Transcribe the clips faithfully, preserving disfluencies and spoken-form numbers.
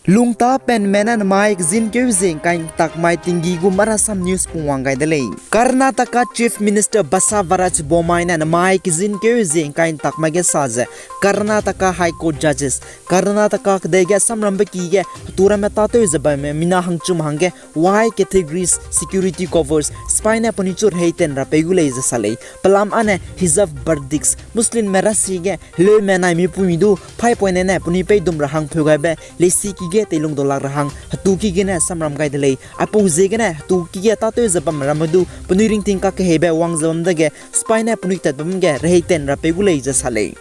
Lungtapenme ne namai kezinkeu zie ngkai ntak mai tinggi gu Marasam News pungwang gai de lei. Karnataka Chief Minister Basavaraj Bommai ne namai kezinkeu zie ngkai ntak mai ge sa ze, Karnataka High Court Judges, Karnataka kedei ge samrambe ki ge hetu ramme tâtew ze bamme mina hangchum hangge Y categories security covers sipai ne penui chu rehei ten ra pei gu lei ze sa lei. Pelam â ne hijab verdicts, Muslimme rasie ge heleume nai mipuimi du five point nine ne penui peidum ra hang pheu gaibe leisi ki ge teilung dolak ra hang hetu ki gene samram gai de lei. Aipau ziegene hetu ki ge tâtew ze bam ramme du penui ringting kakeheibe wang ze bam dege sipai ne penui tat bam ge rehei ten ra pei gu lei ze sa lei.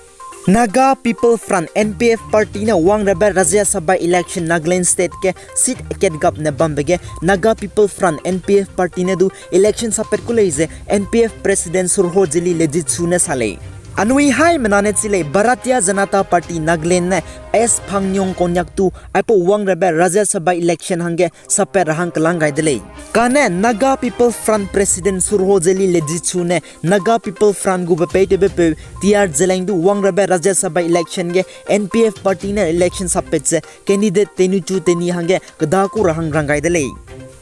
Naga People Front, N P F party ne wangrabe Rajya Sabha election Nagaland state ge seat akat gap ne bambe ge Naga People Front, N P F party ne du election sappat ku lei ze N P F president Surhojeli Lejitsu ne sa lei. Anui haimena ne chi lei, Bharatiya Janata Party Nagaland ne S Phangnyong Konyak tu aipau wangrabe Rajya Sabha election hangge sappat ra hang kelang gai de lei. Kane Naga People Front president Surhojeli Lejitsu ne Naga People Front gu pepeitewbepeu T R Zeliang du wangrabe Rajya Sabha election ge N P F party ne election sappat ze candidate tenichu teni hangge kedaku ra hang rang gai de lei.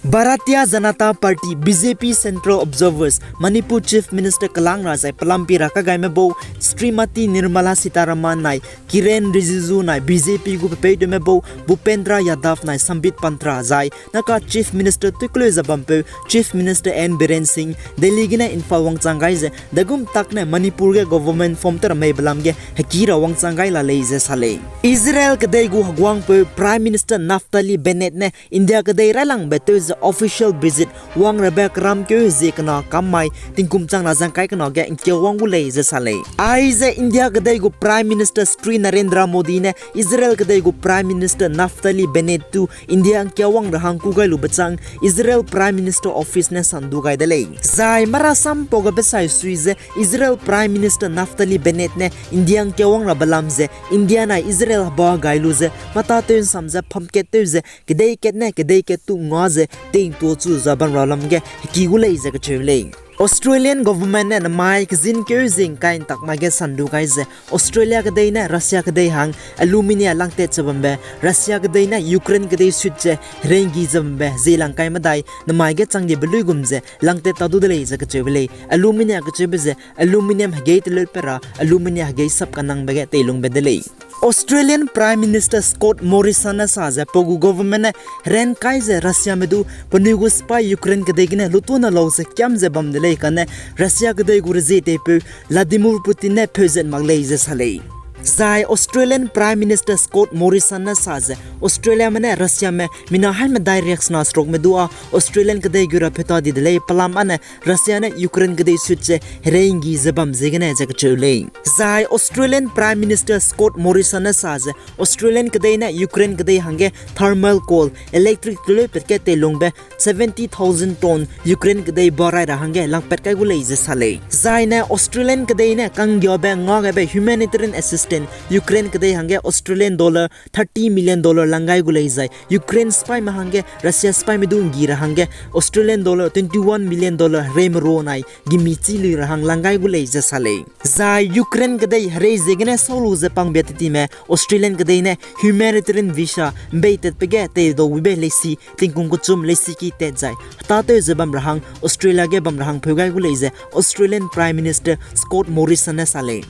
Bharatiya Janata Party, B J P Central Observers, Manipur Chief Minister kelang ra zai pelam pi ra kagaime bau Srimati Nirmala Sitharaman nai Kiren Rijiju nai B J P gu pepeitewme bau Bhupendra Yadav nai Sambit Patra zai Naga Chief Minister tuikeleu ze bampeu Chief Minister N Biren Singh Delhi gene Imphal wangchang gai ze dagum tak ne Manipur ge government form tew ra mei belam ge heki ra wangchang gai la lei ze sa lei. Israel kedei gu heguangpeu Prime Minister Naftali Bennett ne India kedei railangbe tew ze official visit wangrabe keramkeu hezie kena kam mai tingkum chang na zang kai kena ge ngkiawang gu lei ze sa lei. Aize India kedei gu Prime Minister Shri Narendra Modi ne Israel kedei gu Prime Minister Naftali Bennett tu India ngkiawang ra hang kû gai lube chang Israel Prime Minister Office ne sandu gai de lei. Zai marasam pau gabe sai sui ze Israel Prime Minister Naftali Bennett ne India ngkiawang rabe lam ze India nai Israel heba gai lu ze mata tew nsam ze pamkat tew ze kedei kat ne kedei kat tu nga ze tei'ntuachu ze bam ra lam ge heki gu lei ze kacheu lei. Australian government ne namai kezinkeu zie ngkai ntak mai ge sandu gai ze Australia kedei ne Russia kedei hang aluminium langtat ze bambe, Russia kedei ne Ukraine kedei sut ze herei nggi ze bambe zie lang kai medai namai ge chang dibe luigum ze langtat ta du de lei ze kacheube lei. Aluminium kacheube ze aluminium hegei teleu pe ra aluminium hegei sap kanangbe ge teilungbe de lei. Australian Prime Minister Scott Morrison ne sa ze pau gu government ne heran kai ze Russiame du penui gu sipai Ukraine kedei gene lutuana lau ze kiam ze bam de lei kane Russia kedei gu rezie teipeu Vladimir Putin ne pheuzet mak lei ze sa lei. Zai Australian Prime Minister Scott Morrison ne sa ze Australiame ne Russiame mina hai medai riaksena serukme du â Australian kedei gu ra pheu ta di de lei, pelam â ne Russia ne Ukraine kedei sut ze herei nggi ze bam ziegene ze kacheu lei. Zai Australian Prime Minister Scott Morrison ne sa ze Australian kedei ne Ukraine kedei hangge thermal coal, electric teleu pat ge teilungbe seventy thousand ton Ukraine kedei barai ra hangge langpat kai gu lei ze sa lei. Zai ne Australian kedei ne kanggiabe ngagabe humanitarian assistance Ukraine kedei hangge Australian dollar thirty million dollar lang gai gu lei zai Ukraine sipaime hangge Russia sipaime du nggi ra hangge Australian dollar twenty one million dollar hereime ro nai gimi chi lui ra hang lang gai gu lei ze sa lei. Zai Ukraine kedei herei ziegene sau lu ze pangbia tetime Australian kedei ne humanitarian visa mbei tatbe ge teidau wibe leisi tingkung kechum leisiki tat zai hetâtew ze bam ra hang Australia ge bam ra hang pheu gai gu lei ze Australian Prime Minister Scott Morrison ne sa lei.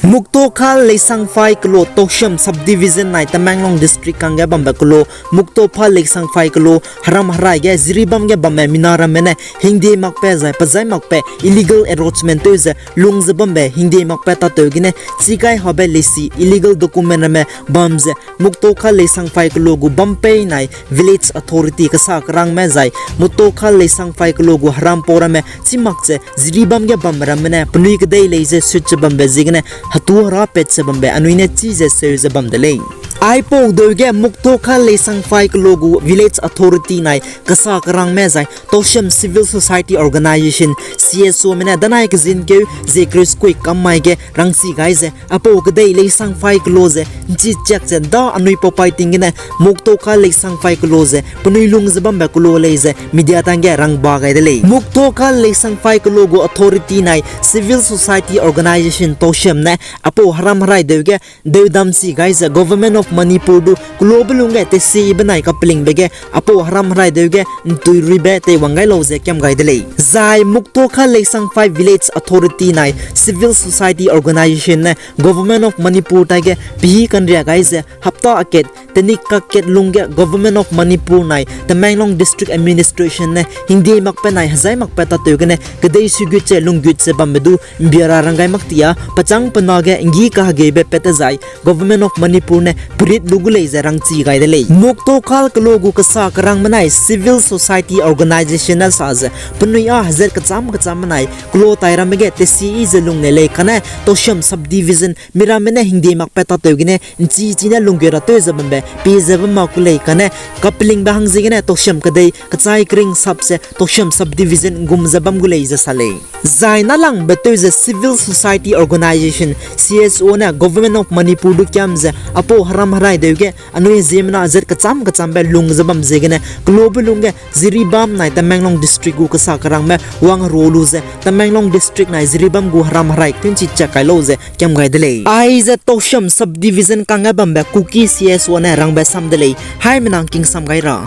Muktokhal Leisangphai kelo Tousem Subdivision nai Tamenglong District kangge bambe kelo Muktophal Leisangphai kelo heram herai ge Jiribam ge bamme mina ramme ne hingdie makbe zai pezai makbe illegal encroachment tew ze lung ze bambe hingdie makbe tâtew gene chigai habe leisi illegal document ramme bam ze Muktokhal Leisangphai kelo gu bam pei nai Village Authority kesa kerangme zai Muktokhal Leisangphai kelo gu herampau ramme chî mak ze Jiribam ge bamme ramme ne penui kedei lei ze sut ze bambe ziegene hetu hera pat ze bambe anui ne chî ze seu ze bam de lei. Aipau deu ge Muktokhal Leisangphai kelo gu Village Authority nai kesa kerangme zai Tousem Civil Society Organization, C S O me ne danai kezinkeu ze kereu skui kam mai ge rangchi gai ze aipau kedei Leisangphai kelo ze nchi chiak ze da anui paupai ting gene Muktokhal Leisangphai kelo ze penui lung ze bambe kelo lei ze media tangge rangba gai de lei. Muktokhal Leisangphai kelo gu authority nai Civil Society Organization Tousem ne aipau heram herai deu ge deu damsi gai ze Government of Manipur du kelobe lungge tesibe nai kapelingbe ge apau heram herai deu ge ntui ruibe teiwang gai lau ze kiam gai de lei. Zai Muktokhal Leisangphai Village Authority nai civil society organization ne Government of Manipur taige pehî kanria gai ze hapta akat tenik kakat lungge Government of Manipur nai Tamenglong District Administration ne hingdie makbe nai hezai makbe tatew gene kedei sugut ze lunggut ze bambe du mbiara rang gai mak tia pechâng pena ge nggi kahegeube pat dezai Government of Manipur ne perit lu gu lei ze rangchi gai de lei. Muktokhal kelo gu kesa kerangme nai civil society organization ne sa ze penui â hezat kecham kecham menai kelo tai ramme ge tesi yi ze lung lei lei kane Tousem Subdivision miramme ne hingdie makbe tatew gene nchi chi ne lungge ratew ze bambe pie ze bam ma ku lei kane kapelingbe hang ziegene Tousem kedei kechai kering sap ze Tousem Subdivision gum ze bam gu lei ze sa lei. Zai nâlangbe tew ze civil society organization, C S O ne Government of Manipur du kiam ze apau heram herai deu ge anui ziemmena zat kecham kechambe lung ze bam ziegene kelobe lungge Jiribam nai Tamenglong District gu kesa kerangme wang ru lu ze Tamenglong District nai Jiribam gu heram herai tew'nchi chak kai lau ze kiam gai de lei. Aize Tousem Subdivision kangge bambe Kuki C S O ne rangbe sam de lei, haimena ngking sam gai ra.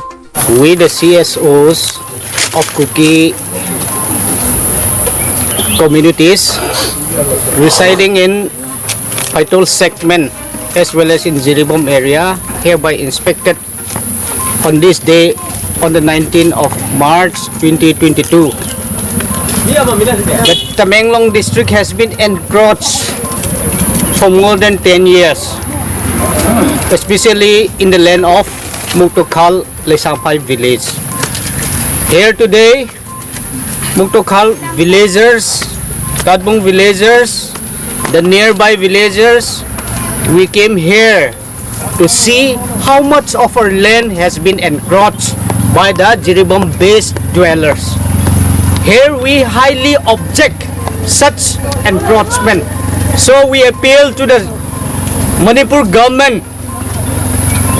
We, the C S Os of Kuki communities residing in Phaitol segment as well as in Jiribam area, hereby inspected on this day, on the nineteenth of March twenty twenty-two. The Tamenglong district has been encroached for more than ten years, especially in the land of Muktokhal Leisangphai village. Here today, Muktokhal villagers, Katbung villagers, the nearby villagers, we came here to see how much of our land has been encroached by the Jiribam-based dwellers. Here we highly object such encroachment. So we appeal to the Manipur government,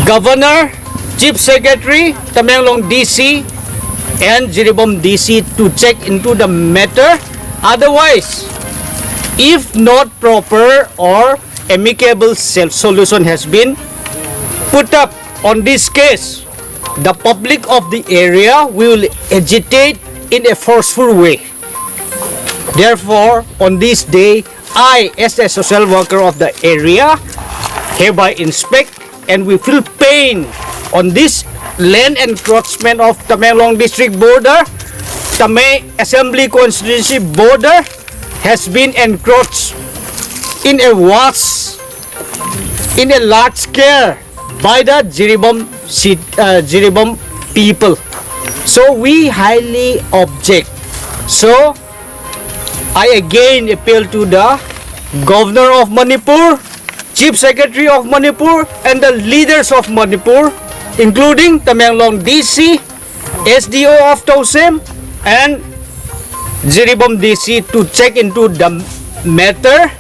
Governor, Chief Secretary, Tamenglong D C, and Jiribam D C to check into the matter. Otherwise, if not proper or amicable sel-, solution has been put up on this case, the public of the area will agitate in a forceful way. Therefore, on this day, I, as a social worker of the area, hereby inspect and we feel pain on this land encroachment of Tamenglong district border, Tamei Assembly Constituency border has been encroached in a vast, in a large scale by the Jiribam ci-, uh, Jiribam people. So we highly object. So I again appeal to the Governor of Manipur, Chief Secretary of Manipur, and the leaders of Manipur, including Tamenglong D C, S D O of Tousem, and Jiribam D C to check into the matter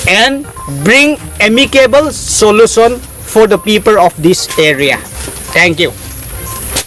and bring amicable solution for the people of this area. Thank you.